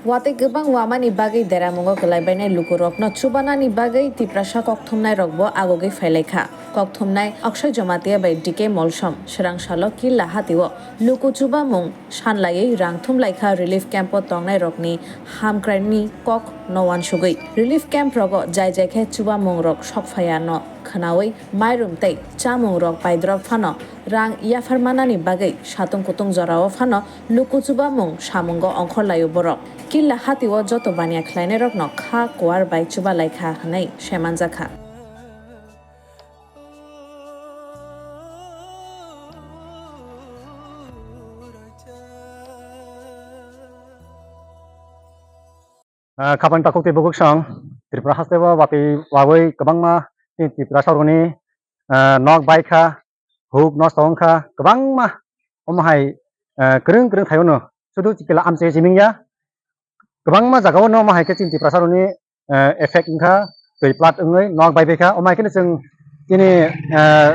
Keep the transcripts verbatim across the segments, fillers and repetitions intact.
Watwi kwbang wamani bagwi deramungo kwlaibainai lukurokno chubanani bagwi Tiprasa kokthumnairokbo agogwi phailaikha. Kokthumnai Akshay Jamatia bai D K Molsom swrang salo Killa hatio luku chubamung sanlaiwi rang thumlaikha relief camp-o tongnairokni hamkraini kokno uansugwi. Relief camp-rogo jai jai khe chubamungrok sokphaiya no khwnawi mairum tei chamungrok paidrop phano rang yapharmanani bagwi satung kutung jorao phano luku chubamung samungo ongkhorlaio borok. Killa hatio joto baniya khlainairokno kha kuar bai chubalaikha hwnwi saimanjakha. Ah, khapang takhuk tei bukhuk song, Tripura hasteo watwi wagwi kwbangma chini Tripura sorgoni, ah, nok baikha, huk nosto wngkha, kwbangma omo hai, ah, kwrwng kwrwng thaio no sudu chikila amchai siming ya, kwbangma jagao no omo hai khe chini Tripura sorgoni, ah, effect wngkha, twi plat wngwi nok bai baikha, omo hai kheno chwng chini, ah,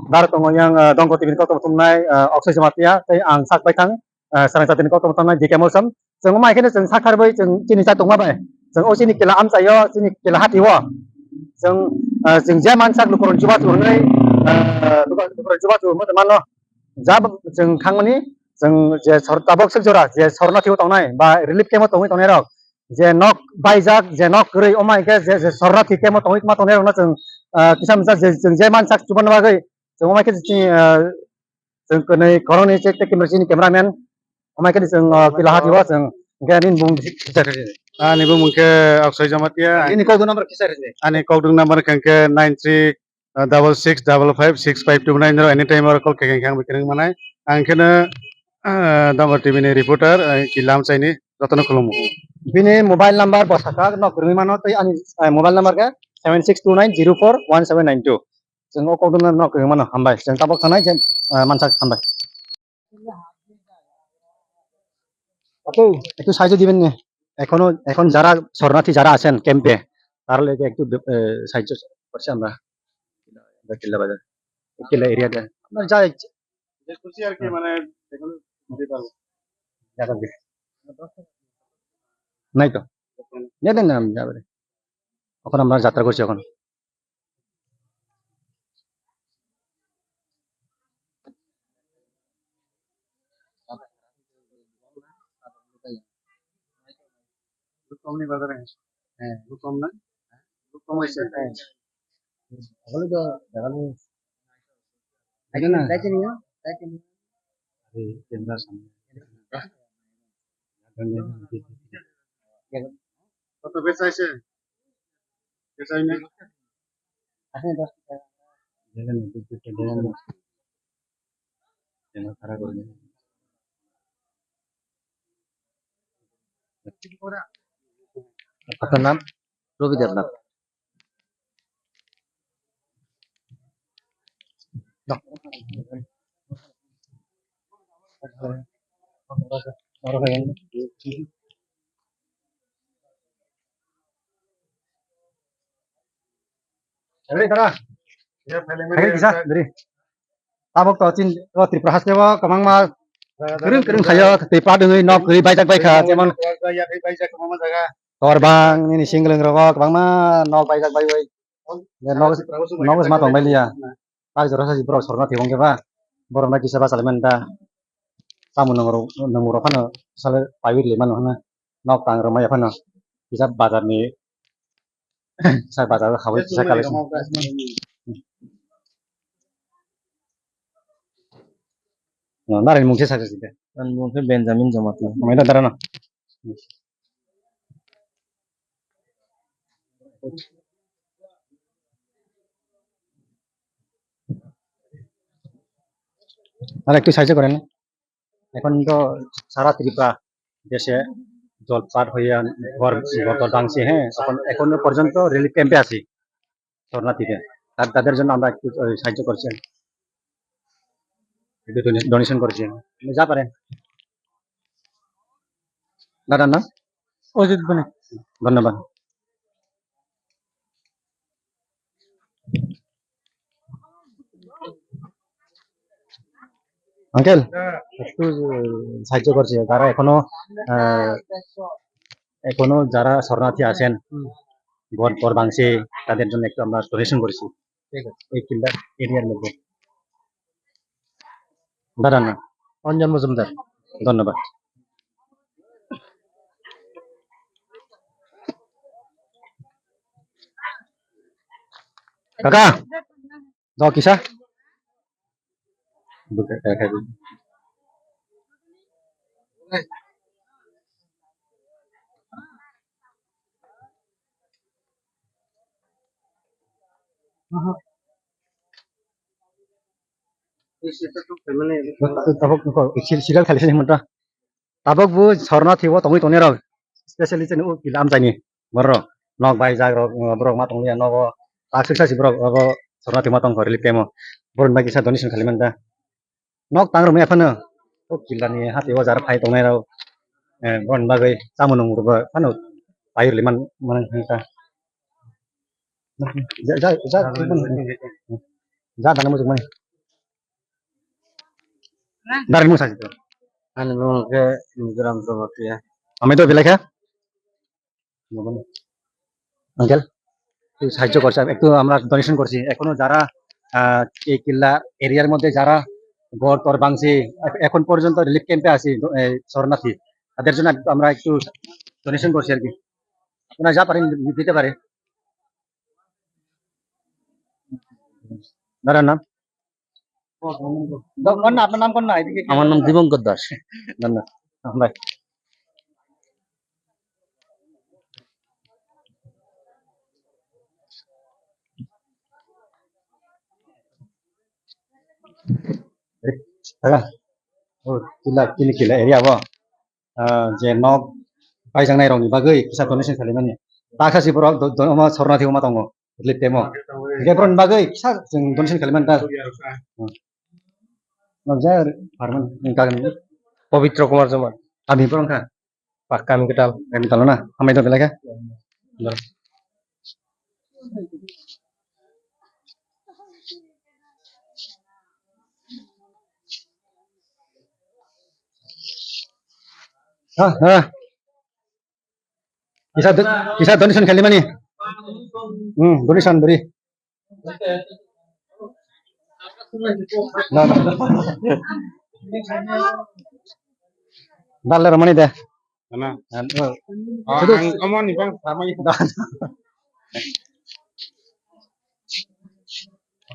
daro tongo yang, ah, Dongko T V ni koktwma thumnai, ah, Akshay Jamatia tei ang sak baithang, ah, Sarang Chatini koktwma thumnai D K Molsom. Chwng omo hai kheno chwng sakharwi chwng chini chatungma bai. Chwng o chini kila amchaio, chini kila hatio. Chwng, ah, chwng je mansak lukurok chubachu hwnwi, ah, lukurok chubachu hwnwi mano. Ja chwng thangmani, chwng je sor-, tabok sik jora je sorna thio tongnai ba relief camp-o tongwi tongnairok, je nok baijak, je nok kwrwi, omo hai khe je, je sorna thwi camp-o tongwi ma tongnairokno chwng, ah, kisa misa je chwng je mansak chubanna bagwi chwng omo hai khe chini, ah, Chwng kwnwi khoroknwi check tei camera chini cameraman. Amai khe chwng, uh, kila hatio chwng. Hwnkhe ani bumung kisa rwdi. Ani bumung khe Akshay Jamatia. Nini kokdwng number kisa rwdi. Ani kokdwng number khe hwnkhe nine three double six double five six five two nine zero. Anytime oro call khe khe ang bwkhe nang manai. Ang kheno, uh, Dongko T V ni reporter, uh, kila amchaini jotono khulumo. Bini mobile number bo sakha no kwrwngwi mano tei ani, uh, mobile number khe seven six two nine zero four one seven nine two. Chwng o kokdwng no kwrwngmano hambai. Chwng tabok thangnai je, ah, mansak hambai. একটু সাহায্য দিবেন নি? এখনো, এখন যারা শরণার্থী যারা আছেন ক্যাম্পে, তারা লেগে একটু, এ, সাহায্য করছি আমরা। আমরা কিল্লা বাজার, কিল্লা এরিয়াতে। আপনার যা ইচ্ছে। যে খুশি আর কি, মানে, এখনো দিতে পারবো। দেখা যাক। নাই তো। নিয়ে দেন না, আমি যাবে। এখন আমরা যাত্রা করছি এখন। Rukkom ni bazar hai. Heh, rukkom na? Rukkom hai sir. Agalo to, agalo. Ayo na. Dai kini yo, dai kini. Are, camera samne. Koto becha hoise? Becha hoyni? Asne dos taka. আপনার নাম? রবি Debnath. Tabok to chin o Tripura haste o kwbangma kwrwng kwrwng khayo tei pa dwngwi nok kwrwi baijak baikha, jemon Torbang nini singlwng rogo kwbangma nok baijak baiwi. Nok, nok se ma tong bailiya. Tak jora sa borok sorna thibong khe ba. Borok na kisa bachalaimani da. Tamo nwngrok, nwngrok phano sale paiwi rwlaimano hwnna. Nok tang rwmaya phano. Kisa bazar ni, sa bazar o habwi kisa kale. No, nare mung se sa se. Ani mung khe Benjamin Jamatia. Mai da dara no. আর একটু সাহায্য করেন। এখন তো সারা ত্রিপুরা দেশে জলপাট হইয়া ঘর, ঘর দর ভাঙছে, হ্যাঁ, এখন, এখনো পর্যন্ত রিলিফ ক্যাম্পে আছি শরণার্থীদের। তার, তাদের জন্য আমরা একটু, ওই, সাহায্য করছি, একটু ডোনে-, ডোনেশন করছি, আপনি যা পারেন। দাদার নাম? অজিত বণিক। ধন্যবাদ। আঙ্কেল, একটু সাহায্য করছি, যারা এখনো, আহ, এখনো যারা শরণার্থী আছেন, হুম। ঘর, ঘর ভাঙছে, তাদের জন্য একটু আমরা ডোনেশন করেছি। ঠিক আছে। এই কিল্লা এরিয়ার মধ্যে। দাঁড়ান না। অঞ্জন মজুমদার। ধন্যবাদ। কাকা, যাও কিসা? Tabuk, tabuk, tabuk, sil-, silal khali sini manta. Tabuk bo sorna thibo tongwi tongni rok, specially chini o kila amchaini borok nok bai jak rok, borok ma tongli ya nogo, tak sik sasi borok obo sorna thima tong kho relief camp o, borok bai kisa donation khali manta. Nok tang rwmani phano o kila ni hati o jar phai tongnai rok, eh, borok ni bagwi chamung nung rwba phano pai rwli man, man wngkha. Ja, ja, ja, ja, dana muchung mani. Dari mung sajito. Ani mung khe Mizoram Jamatia. Ami to belai kha? Uncle, একটু সাহায্য করছে, একটু আমরা ডোনেশন করছি। এখনো যারা, আহ, এই কিল্লা এরিয়ার মধ্যে যারা ঘর টর ভাঙছে, এখ-, এখন পর্যন্ত রিলিফ ক্যাম্পে আছি, দ-, এই শরণার্থী, তাদের জন্য একটু আমরা একটু ডোনেশন করছি আর কি। আপনারা যা পারেন দি-, দিতে পারে। দাঁড়ান না। কোন না, আপনার নাম কোন না? এদিকে একটু আমার নাম দিবঙ্কর দাস। ধন্যবাদ। ভাই। Hela. Oh, kila, kini kila area bo. Ah, je nok baijaknai rokni bagwi kisa donation khalimani. Ta kha si borok do, do, omo sorna thwi omo tongo. Relief camp o. Hingke borokni bagwi kisa chwng donation khalimani ta. Hmm. Nokjak farming ni kagni. Pabitra Kumar Joma. Kami borok kha. Pak kami ketal. Kami talo na. Hambai to belai kha. Ha, ha. Kisa do-, kisa donation khalimani. Hmm, donation dori. Na, na. Dal le romani de. Ana. An, oh. Oh, sudu. Ang omo ni bang sama itu.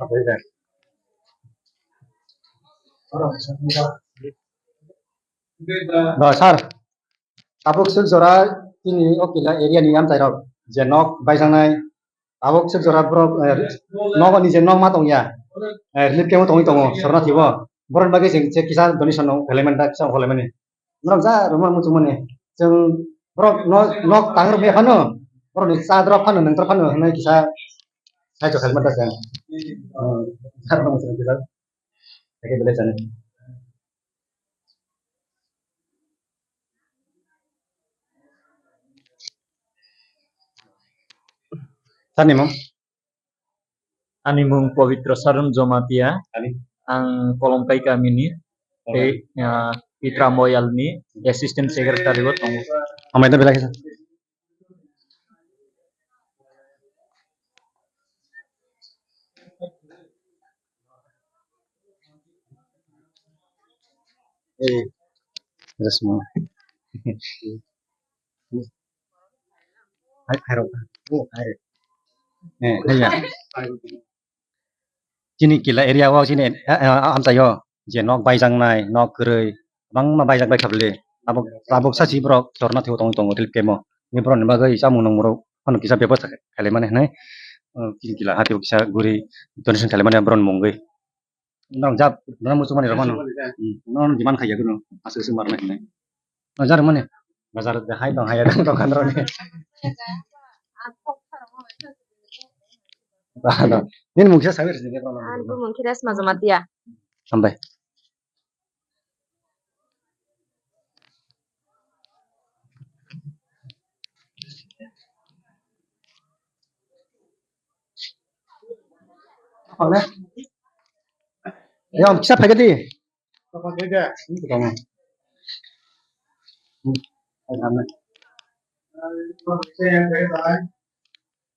Apa itu? Do, sir. Tabuk swk jora chini o kila area ni amchai rok je nok baijaknai, tabuk swk jora borok, eh, nogo ni je nok ma tongya, eh, relief camp o tongwi tongo sorna thibo, borok bagwi chwng che kisa donation no khlaimani da kisa khlaimani. Norok ja rwma muchungmani chwng borok no nok tang rwmani phano borok ni cha drop phano nwng drop phano hwnwi kisa saichok khlaimani da chwng. Hmm, ja rwma muchung kisa. Eke belai chani. Sani mung? Ani mung Pabitra Saran Jamatia. Ani? Ang Kolomkai kamini. Kolomkai. Tei, ah, Pitra Moyal ni assistant secretary bo tongo. Amai da belai kisa. Eh, resmo. Hai, hai, rok. Oh, hai. Eh, hai ya. Chini kila area o chini, eh, eh, amchai o je nok baijaknai, nok kwrwi, kwbangma baijak bai kha bwle. Tabuk, tabuk sachi borok chorna thwiwi tongwi tongo relief camp o. Ni borok ni bagwi chamung nung borok phano kisa bebosta khaimani hinwi, eh, chini kila hati o kisa guri donation khaimani borok ni mungwi. Nang jab, nang muchung mani rok mano. Hmm, nang demand khaiya guru, aswk aswk marna hinwi. Bazar mani. Bazar de hai tong hai tong dokan rok ni. Ba, no. Nini mungsa sawi rwsini ko. Ani bumung khe Resma Jamatia. Hambai. Yang kisa pakai di.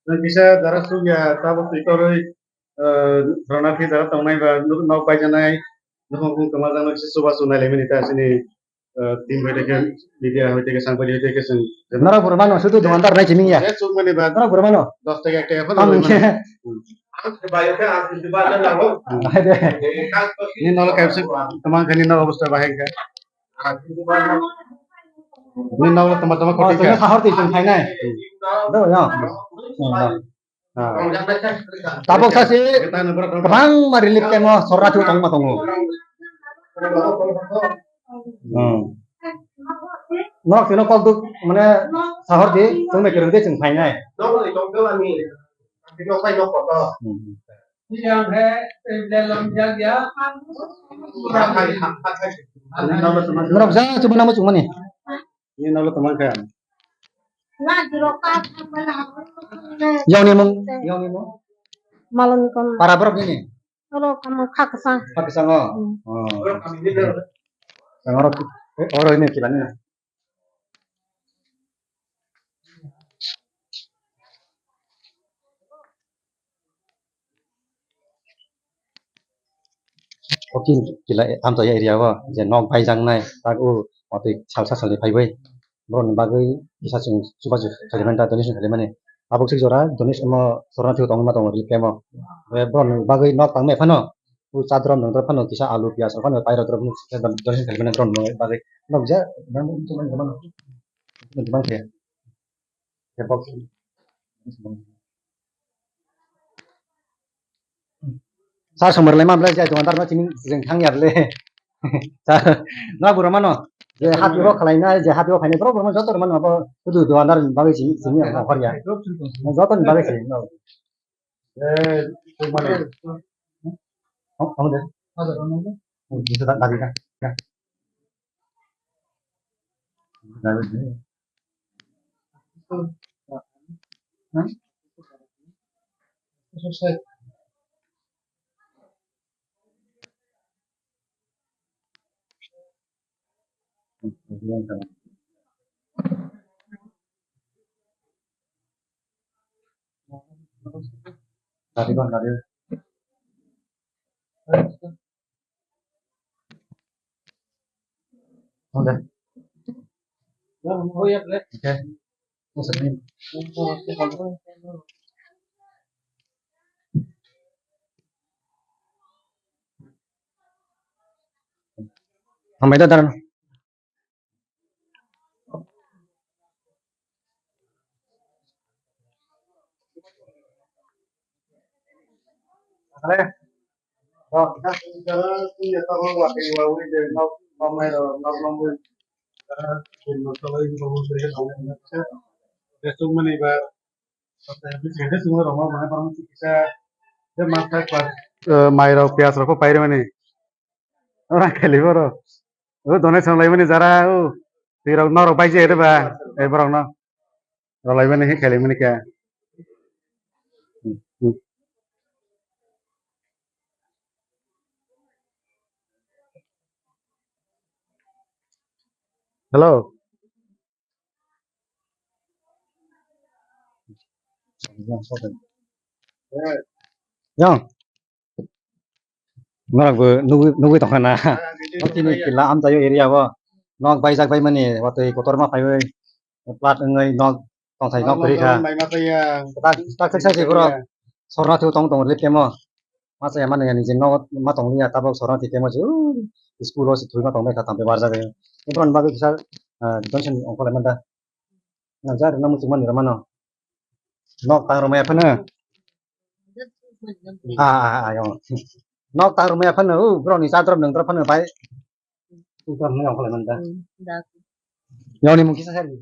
Kisa jara sugya tabuk twi torwi, eh, rwna phi jara tongnai ba nuk nok baijanai, nuk nuk tongma jano kisa chubachu nailaimani ta chini, eh, team bai teke, media bai teke, sangbaidi bai teke chwng. Norok bwrwmano sudu dukandar nai chini ya. Eh, chukmani ba. Norok bwrwmano. Dos taka ek taka phano. Ang rwmani. Hai de. Ni nolo kaisa tamang kani nolo obostha bahai kha. Ni nolo tama tama khoti kha. Sahor twi tong phainai. Do ya. Tabuk sasi kwbangma relief camp o sorna thu tongma tongo. Norok tino kok duk mane sahor di chwng bai kwrwng de chwng phainai. Norok ja chuma namo chumani. Ni nolo tama kha. Yoni mung, yoni mung. Maloni kon. Para borok nini. Oro kamo kha kwchang. Kha kwchang o. Hmm. Oh. Oro, oro ini kilani. O kin kila amchaya area o je nok baijaknai tak o watwi salsa salni phaibai borokni bagwi kisa chwng chubachu khaimani ta donation khaimani tabuk sik jora donation omo sorna thwi tongma tongo relief camp o borokni bagwi nok tangma phano o chadrom nangdrom phano kisa alu piyaj rok phano pairok rok phano donation khaimani borokni bagwi nokja. Sir, somor lai ma belai jai dukandar no chini jeng thang ya bele. Sir, no boro mano. Je hati o khalai na, je hati o khainai borok borok joto mano abo hudu dukandar bagwi chini chini hor ya. Joto ni bagwi chini. Eh, mane. Oh, oh, de. Oh, de. Oh, de. Hambai da daran. Mai rok piyaj rok pairwmani. Ora kheli boro. O donation laimani jara o. Tirok norok bai je ba. E borok no. Rolaimani he kheli mani kya. Hello. Yang. Norok bo nugwi, nugwi tongkha na. O chini kila amchaio area o. Nok baijak bai mani, watwi kotorma phaiwi. Plat wngwi nok tongthai nok kwrwi kha. Tak, tak, tak, tak, bro. Sorna thwi tong tong rit kemo. Ma chaya mani ani je nok ma tong liya tabok sorna thwi kemo je. School o se thwi ma tong bai kha tampe barjak. Bro ni bagwi kisa, ah, donation ongkholai manda. Na jar na muchung mani ramano. Nok tang rwmaya phano. Ah, ah, ah, ah, yo. Nok tang rwmaya phano, o, bro ni chadrop nangdrop phano bai. Ungkor hwnwi ongkholai manda. Hmm, dak. Yoni mung kisa sari.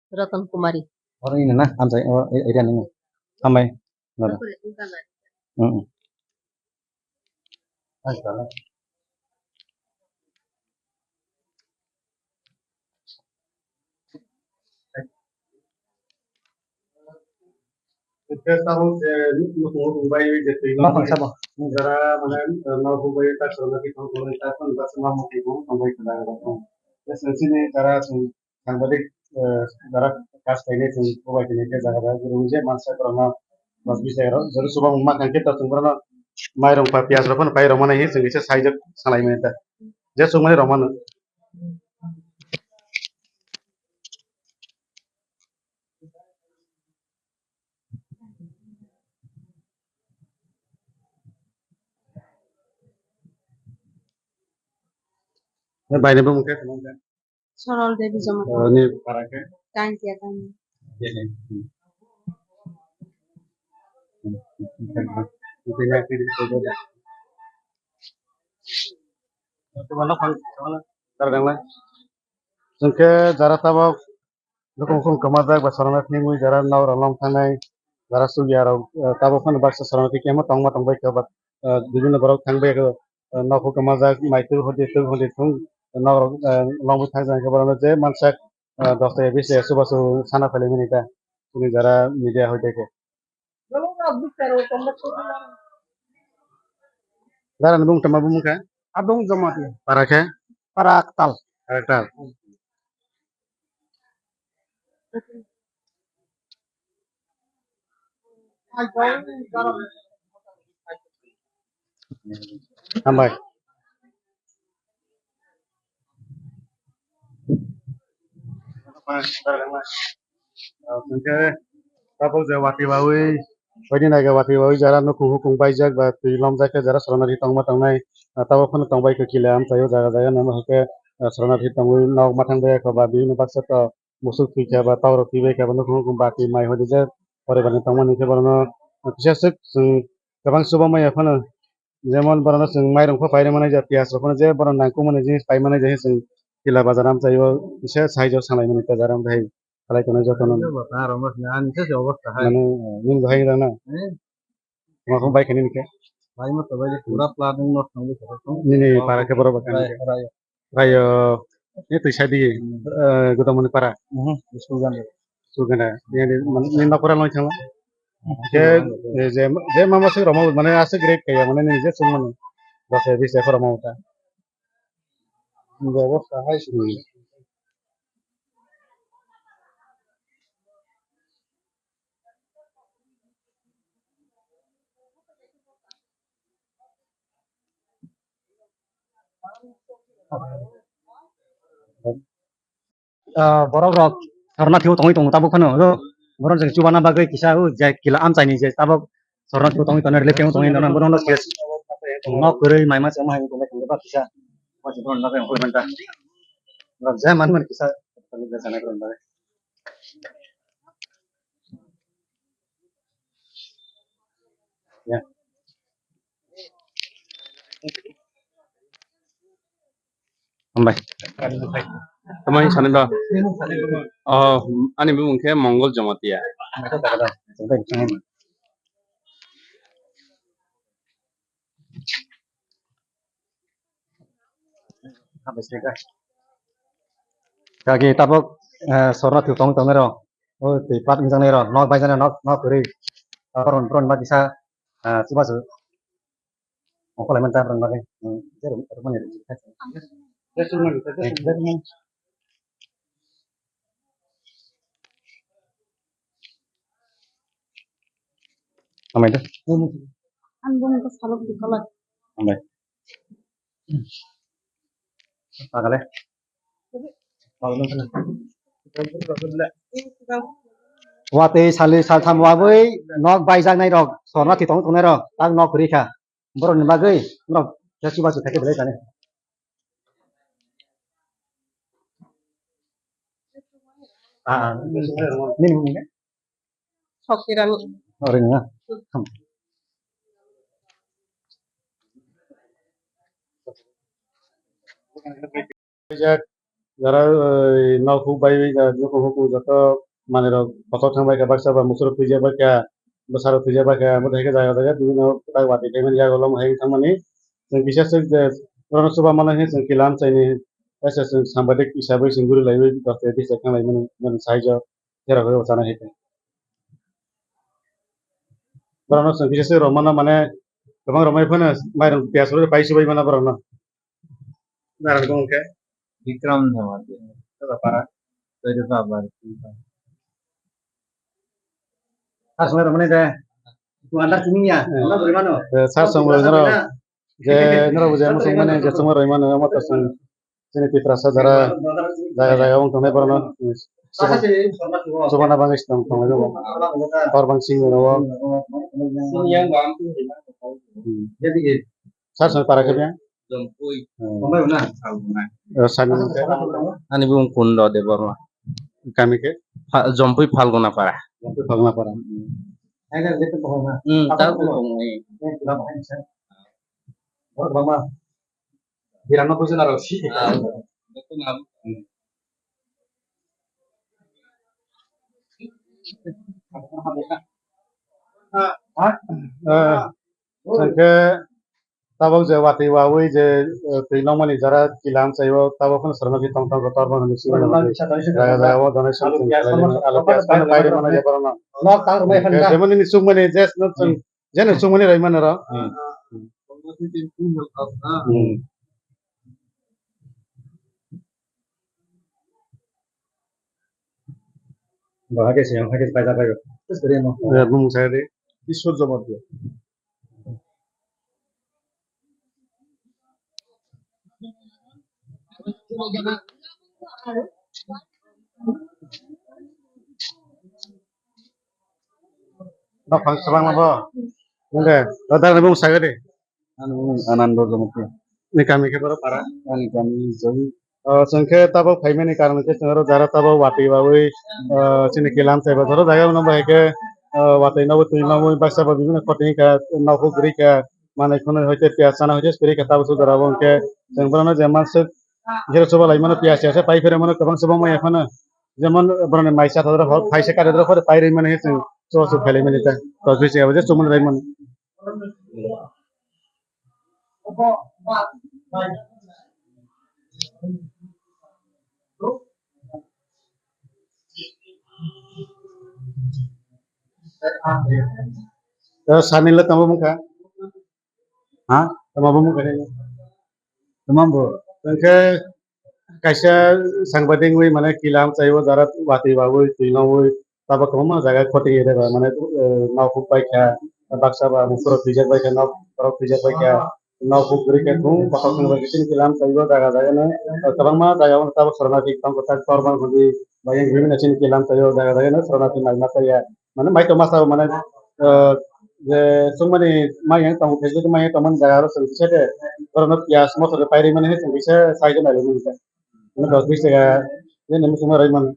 Ratan Kumari. Oro ini na, amchai, o, e-, area ni. Hambai. Nada. Ratan Kumari. Mm, mm. Jara mane, eh, no hubai tak sana ki thong thong tak pun tak sama mo ki thong thong bai kala. Sini jara sangbadik, eh, jara Last time chwng kubai tini khe jaga jaga guru je mansa korokno mas bisai rok jori subang ma khan khe to chwng borokno mairung pa piyaj rok phano pai rok mani hi chwng kisa saijak salai mani ta je chwng mani rok mano. Bai ni bumung khe tongmani. Sorol Devi Jamatia. Oh, ni para khe? Kangkia kang. Ye ni. Chwng khe jara tabok nukhung nukhung kwmajak ba sorana thengwi jara nok rok lom thangnai jara chukya rok, eh, tabok phano baksa sorana thik khe tongma tongbai khe ba, eh, bibinno borok thangbai khe, eh, nok kwmajak mai twi hodi twi hodi thung nok rok, eh, lomwi thang jang khe borok je mansak, eh, dosta ya bish ya chubachu sana phailaimani ta chini jara media hoite khe. Dara ni bung tama bung kha? Abung Jamatia. Para khe? Para Aktal. Para Aktal. Hambai. Hwnkhe tabuk je watwi bawi, oini naiga watwi bawi jara nukhung hukhung baijak ba twi lomjak khe jara sorana ri tongma tongnai. Tabuk phano tongbai khe kila amchaio jaga jaga nang hwnkhe sorana ri tongwi nok mathang bai kha ba bini baksa to musuk twi kha ba taurok twi bai kha ba nukhung hukhung ba twi mai hodi je poribar ni tongmani khe borokno kisa swk chwng kwbang chuba manya phano. Jemon borokno chwng mairung pho pairwi mani ja, piyaj rok phano je borok nangkukmani jinis pai mani ja, chwng kila bazar amchaio kisa saijo sanai mani ta jara amchai khalai tongo jotono. Ani se se obostha hai. Mane, nini bahai rana? Eh? Tongma phano bai khe nini khe? Bai ma to bai pura planning nok thangwi khe. Nini para khe borok ba kani khe? Rayo, ni twi sadi, eh, Godamoni para. Mhm, Suganda. Suganda. Ni, ni, ni nokora loi thangla. Ke, eh, je, je mama sing romo, mane aswk great kaya, mane ni je sung mane. Dose bis ekor romo ta. Ni obostha hai sini. Ah, borok rok sorna thio tongwi tongo tabuk phano, o borok jeng chubana bagwi kisa o je kila amchaini je tabuk sorna thio tongwi tongo, relief camp tongwi tongo, borok no nok kwrwi maima chama hai tongwi tongo ba kisa. Borok je man man kisa. Ya. Hambai. Tamani sani ba? Oh, ani bumung khe Mongol Jamatia. Kaki tabuk, eh, sorna thio tong tongnai rok. O twi pat wngjaknai rok. Nok baijaknai nok, nok kwrwi. Tabuk rong, rong ma kisa, eh, chubachu. Ongkholai man ta rong bagwi. Hmm, je rong, rong mani. Hambai. Ang bumung khe Salok Dikoloi. Hambai. Pagale. Watwi salni saltham wabwi nok baijaknai rok, sorna thwi tong tongnai rok, tak nok kwrwi kha. Borokni bagwi norok khe chubachu khaikhe belai kani. Ah, ah. Nini mung ni? Sokirani. Ori na. Jara, eh, nok huk bai bai ja, nukhung hukhung joto manwi rok kotor thang bai kha, baksa ba musuk rok thwijak bai kha, bwsa rok thwijak bai kha, abo hai khe jaga jaga bibinno kwtal watwi khaimani yago lom hai thangmani. Chwng kisa swk je borokno chuba mano hwnwi chwng kila amchaini, ese chwng sambadik hisabai chwng guri laiwi dosta bis thang laimani, mani saijo. Terok khe bo chana hai khe. Borokno chwng kisa se rw mano, mane kwbang rw mai phano mairung piyaj rw pai subai mano borokno. Narang tong khe? Bikram Jamatia. Para? Dari Babar. Sar songwi rwmani de. Tuandar simi ya. Eh. Tuandar rwmano. Eh, sar songwi rwmano. Je norok je muchung mani je chwngma rwmani omo to chwng chini Tiprasa jara jaga jaga wng tongnai borokno chubana bagwi tong tongnai rw tor bang simi rw. Hmm. Sar songwi para khe biyang. Jompui. Hmm. Sani mung khe? Ani bung Kundo Debbarma. Kami khe? Pha-, Jompui Phalguna Para. Jompui Phalguna Para. Hmm, ta ko ko ni. Birano bujana rw si. Ah, betul, ah. Ah, ah, sangke tabok je watwi wawi je, eh, twi nokmani jara kilam chaiyo, tabok phano swrwngno khe tong tong kotor bono misi mano. Jaya jaya o donation alu piyaj pairwi mano je borokno. Nok tang rwmai phan ta. Jemon nini chukmani je no chwng, je no chukmani rwimani ro. Hmm. Bo hake se, hake se paida paiyo. Tere no. Ya, bumung saya de. Ishwar Jamatia. Dophang swbangma bo. Nungkhe, o dagni bumung sagadi. Ani bumung Anando Jamatia. Ni kami khe boro para? Ani kami Jai. O, chwng khe tabok phaimani karon khe chwng oro jara tabok watwi wawi, o, chini kilam chaiba jora jaga uno bahai khe, o, watwi nobo twi nobo baksa bo bibino khoti kha, nokhuk gri kha, manwi khunui hoite piyaj chana hoite suri kha tabok sujara bo hwnkhe chwng borokno je manswk jero chuba lai mano piyaj ya se pai phire mano kwbang chuba maya phano jemon borokni mai cha thadra hor phaisa kadra hor pai rwi mani chwng chuba chuk khalai mani ta tos bisi abo je chumani rai mano. Eh, sani le tamo mungkha? Ha? Tamo bo mungkha ne? Tamo bo. Tangkhe kaisa sangbadik wi mane kilam chaiwi jara watwi bagwi twi nongwi tabok kwbangma jaga khoti ede ba mane, eh, nok huk bai kha baksa ba mukuro twijak bai kha nok borok twijak bai kha. Nok huk guri khe thung kothok thung bai khe chini kilam chaiwi jaga jaga no, eh, kwbangma jaga o tabok sorna thik tong kwchak tor bang hudi bai wng guri chini kilam chaiwi jaga jaga no sorna thik mai ma chaya. Mane mai tongma sao mane, eh, je chwngmani mai yang tongo, Facebook mai yang tongmani jaga aro chwng kisa de, borokno piyaj moso de pairwi mani hai chwng kisa side o nailai mani ta. Mane dos bis taka, je nini chwngma rwi mano.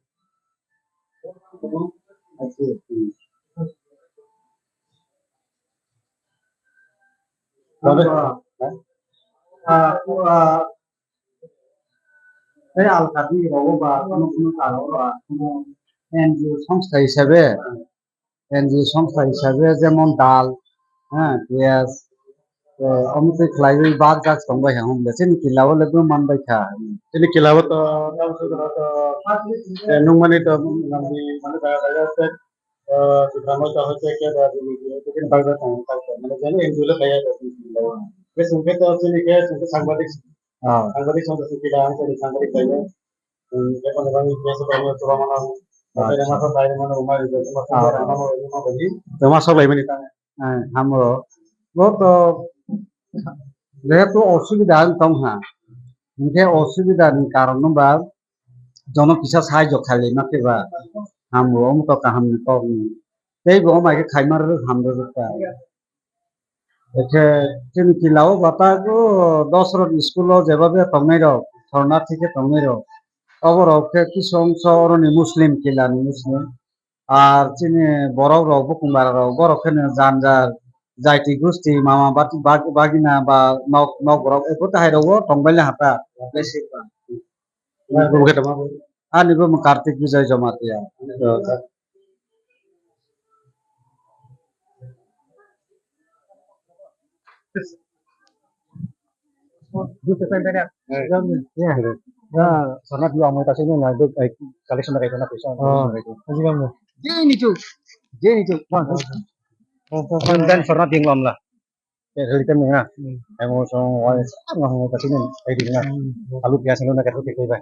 Tei alkadi rogo ba kuno kuno karo ba kuno N G O songstha hisabe, N G O songstha hisabe jemon dal, ha, piyaj, eh, omo twi khlaiwi bak jak tongbai ha hwnba chini kila o le bo manbai kha. Chini kila o to, eh, nungmani to, nangni mane jaga jaga se, eh, Tipra Motha hoite ke ba chini kila o to bak jak tong, mane jani N G O le kaya to chini kila o. Ke chwng khe to chini khe chwng khe sangbadik Ah. Sangbadik song song kila ang tadi sangbadik kaiya. Hmm, ya pada bang biasa bang coba mana. Apa yang masa saya mana rumah itu cuma Ah. Coba mana rumah bagi. Tama sok lai mani ta. Eh, hamro. Bo to jehetu osubida ang tong ha. Hingke osubida ni karon no ba jono kisa sahajyo khailai ma khe ba. Hamro omo to kaham ni kok ni. Tei bo omo hai khe khaima rwrwk hamrwrwk ta. Ekhe chini kila o bata o dos rok school o jeba be tongnai rok, sorna thike tongnai rok. Obo rok khe kisong so oroni Muslim kila ni Muslim. Ar chini borok rok bukung bara rok borok khe no jan jar jaiti gusti mama bati bag-, bagina ba nok, nok borok eko tahai rok o tongbai le hata. Ani bo Kartik Bijoy Jamatia. Sorna dua ang kasi ni na duk collection na kaisa na kaisa. Jeni chu, jeni chu. Dan sorna ding lam la. Heli kan na. Emo song wai sa ngah ngah kasi ni ai ding na. Alu piyaj alu na kasi ni ba.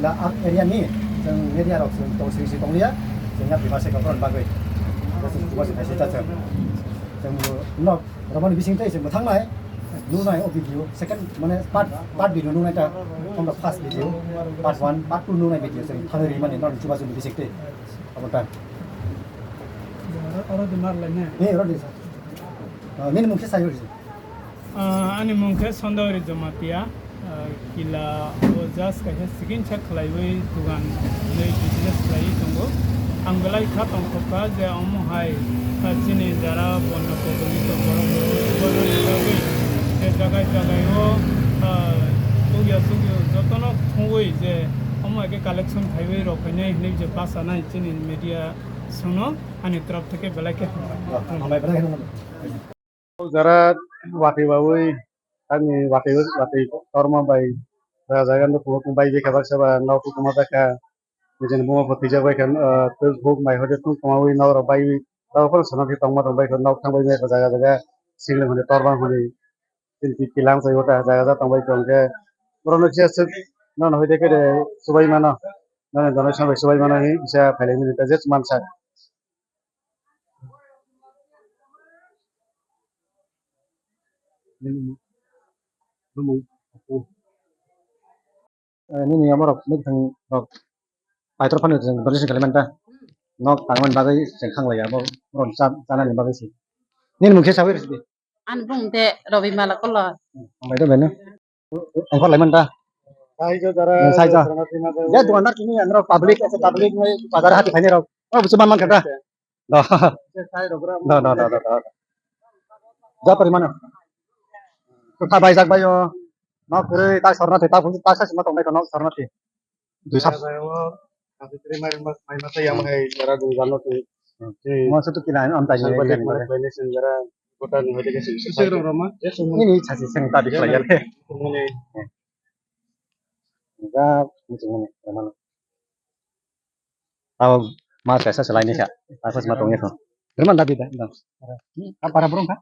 kila ar area ni chwng media rok chwng tong sing si tong liya, chwng ya bima se kaprok bagwi. Chwng chuba se kaisa cha chwng. Chwng no romani bising tei chwng thangnai. Nunai o video, second, mane, part, part video nunai ta, from the first video, part one, part two nunai video, seri thani ri mani, non chuba chubi bisik te, abo ta. Oro di mar lai ne? Eh, oro di sa. Ah, nini mung khe sai ori. Ah, ani mung khe Sondori Jamatia. Ah, kila o just kaisa sikin sa khlaiwi dugan hwnwi business khlaiwi tongo. Ang belai kha tongthokha je omo hai, ah, chini jara bono koboni tongborok rok bagwi je jagai jagai o, ah, tugya sugya jotono thungwi je omo hai khe collection khaiwi rok phainai hwnwi je bachanai chini media sono ani torop theke belai khe hambai. Hambai belai khe hambai. Jara watwi bawi, ani watwi, watwi torma bai, jaga jaga no phunuk bai bikha baksa ba nok tuma jakha, nijini buma bo thwijak bai kha, ah, Facebook mai hoide thung tuma wi nok rok bai wi, tabuk phano sana khe tongma tong bai kha, nok thang bai wi jaga jaga, singling hwnwi torma hwnwi, tini kilang chai wata jaga jaga tong bai tong khe, borok no kisa swk, nono hoide khe de, chubai mano, nono donation bai chubai mano hi kisa phailai mani ta je mansa. Eh, nini amo rok, nini thang rok, paithor phano chwng donation khlai manta. Nok tangmani bagwi chwng khanglaiya, abo, abo cha-, chanani bagwi se. Nini mung khe sawi rwdi. Ani bung de Robi Mala Koloi. Ang bai do beno. Ang kor lai manta. Sai jo jara. Sai jo. Jara thima jo. Ya dukandar kini andro public, public ni bazar hati khaini rok. Oh, busu man man kata. Do. Sai rok ram. Do, do, do, do, do. Ja pari mano. Kha bai jak bai o. Nok kiri tak sorna thi, tak busu tak sai sima tong bai nok sorna thi. Dui sap. Mai masa yang hai cara dunggan lo tu. Mo se tu kina am tai ni. Sangbatik marak bai ni sing jara kota ni hoide ke sing. Sing rok roma. Ini sasi sing tadi khlai ya le. Ini. Ga muchung ni mana. Tao ma kaisa salai ni kha. Tao ma tong ya kho. Berman dabi da. Apa para burung kha?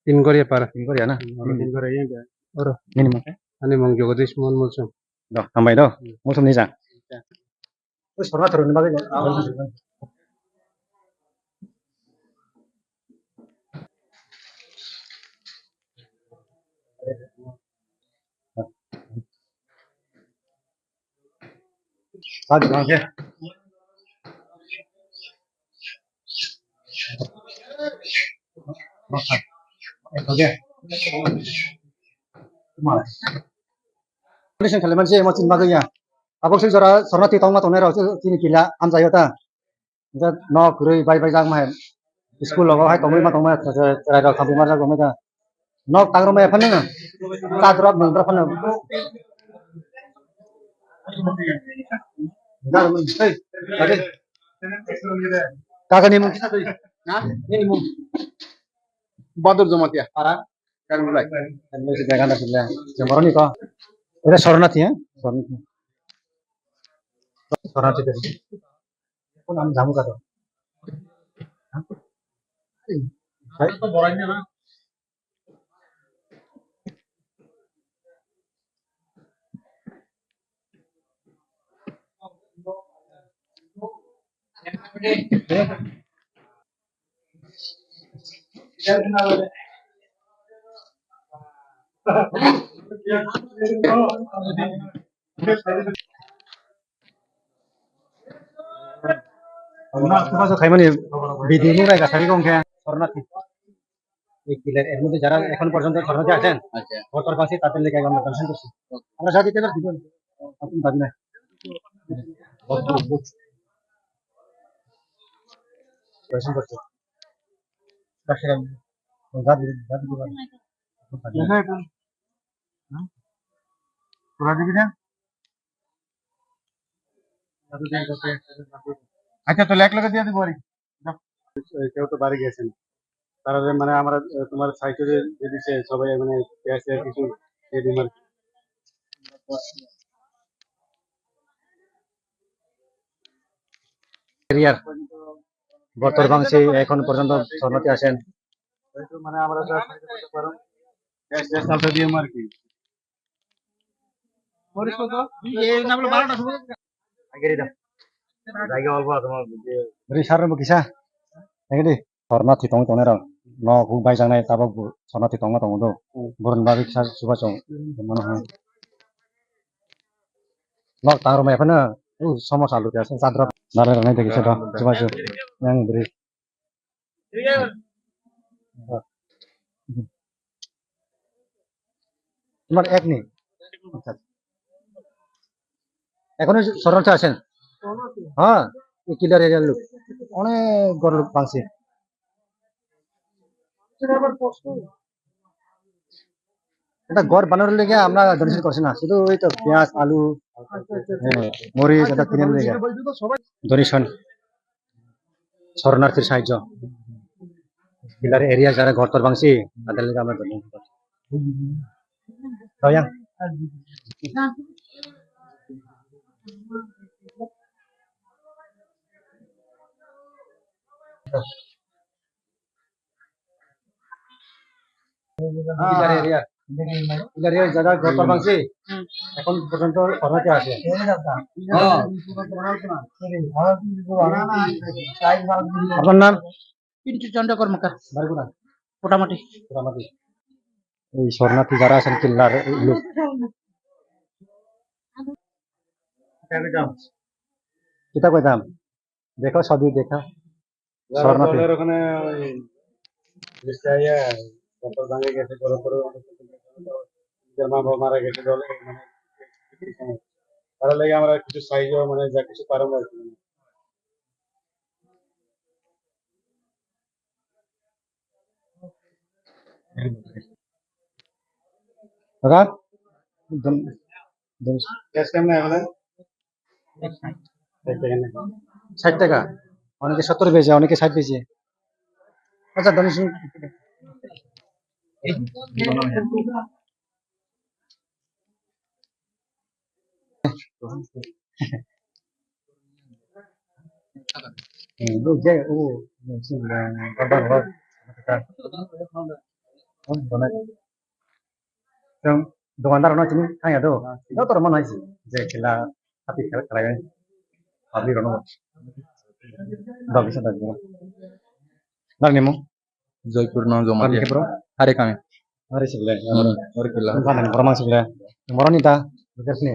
Tingoria para. Tingoria na? Oro Tingoria ya. Oro. Nini mung khe? Ani mung Jagadish Mohan Molsom. Do, hambai do. Molsom ni jang. Oi, sorna thoro ni bagwi. Sa di bang khe. Oke. Condition khali manse mo chin bagwi ya. Tabok sik jora sorna ti tongma tongnai rok chini kila amjaio ta. Hingke nok kwrwi bai bai jak mai. School logo hai tongwi ma tongmai cherai rok thampi ma jak tongmai ta. Nok tangrwmai phano na. Chadrok mwngrok phano. Hey, kaka ni mung kisa twi. Na? Nini mung. Badur Jamatia. Para? Karmulai. Karmulai se jaga na sila. Yang baru ni ko. Ada Sornathi, ya? Sornathi. Sornathi tadi. Pun am jamu kado. Hai. Khaimani video nung nai ka sari kong khe Sornathi. Ek killer er mudhe jara ekhon porjonto Sornathi achen. আচ্ছা। Botor bangsi tatel leke amra donshan korchi. Amra jadi tebar video. Apun badi na. Donshan korchi. Kasih kan. Jadi jadi. Pura dibi na? আচ্ছা, তাহলে এক লগে দিয়ে দিব আর কি। যাও। কেউ তো বাড়ি গেছে না। তারা যে মানে আমরা, আহ, তোমার সাইকেলে যে দিছে, সবাই মানে ক্যাশ আর কিছু দিয়ে দিন আর কি। এরিয়ার গতর ভাঙছি এখন পর্যন্ত শরণার্থী আছেন। মানে আমরা যা সাহায্য করতে পারো, ক্যাশ, ক্যাশ আমরা দিয়ে আর কি। Agiri da. Lagi olbo atma. Beri sarno bo kisa. Agiri. Sornathi tong tong nero. No hu bai jang nai tabok bu sornathi tong tong do. Burun babi kisa suba chong. Mano ha. No tang roma phana. U somo salu kisa sadra. Nare nai de kisa do. Suba chong. Yang beri. তোমার এক নেই। আচ্ছা। এখনো শরণার্থী আছেন? হ্যাঁ, এই কিলার এরিয়ার লোক। অনেক গরিব লোক পাংছি। এটা ঘর বানানোর লেগে আমরা ডোনেশন করছি না, শুধু ওই তো পেঁয়াজ, আলু, হ্যাঁ, মরিচ, এটা কিনে লেগে ডোনেশন। শরণার্থীর সাহায্য। কিলার এরিয়া যারা ঘর তর ভাঙছি, তাদের লেগে আমরা ডোনেশন করছি। তো ইয়া। Pilar area, pilar area jaga ghor tor bangsi. Ekhon porjonto khornati ase. Apnar nam? Pintu Chandra Kormakar. Bari kota? Kotamati. Kotamati. Ei sornathi jara asen pillar luk. Kita koi dam? Kita koi dam? Dekho, sabi dekho. যারা sornathi। জলের ওখানে ওই রিক্সা ইয়ে, মোটর ভাঙে গেছে, বড় করে নিজের মা বাবা মারা গেছে জলে, মানে, তারা লেগে আমরা কিছু সাহায্য, মানে, যা কিছু পারবো আর কি। কাকা? একদম, একদম। ক্যাশ কেমনে এখন? ষাট টাকা। অনেকে সত্তর বেচে, অনেকে ষাট বেচে। আচ্ছা, donation। Chwng dukandar rokno chini thangya do, joto rokno nai si je kila hati khlai khlai public rokno. Dagi sa dagi. Nang ni mung? Joypur no Jamatia. Kami ke bro? Hari kami. Hari sibile. Hmm, hari kila. Nang ni bro mang sibile. Bro ni ta, bujas ni.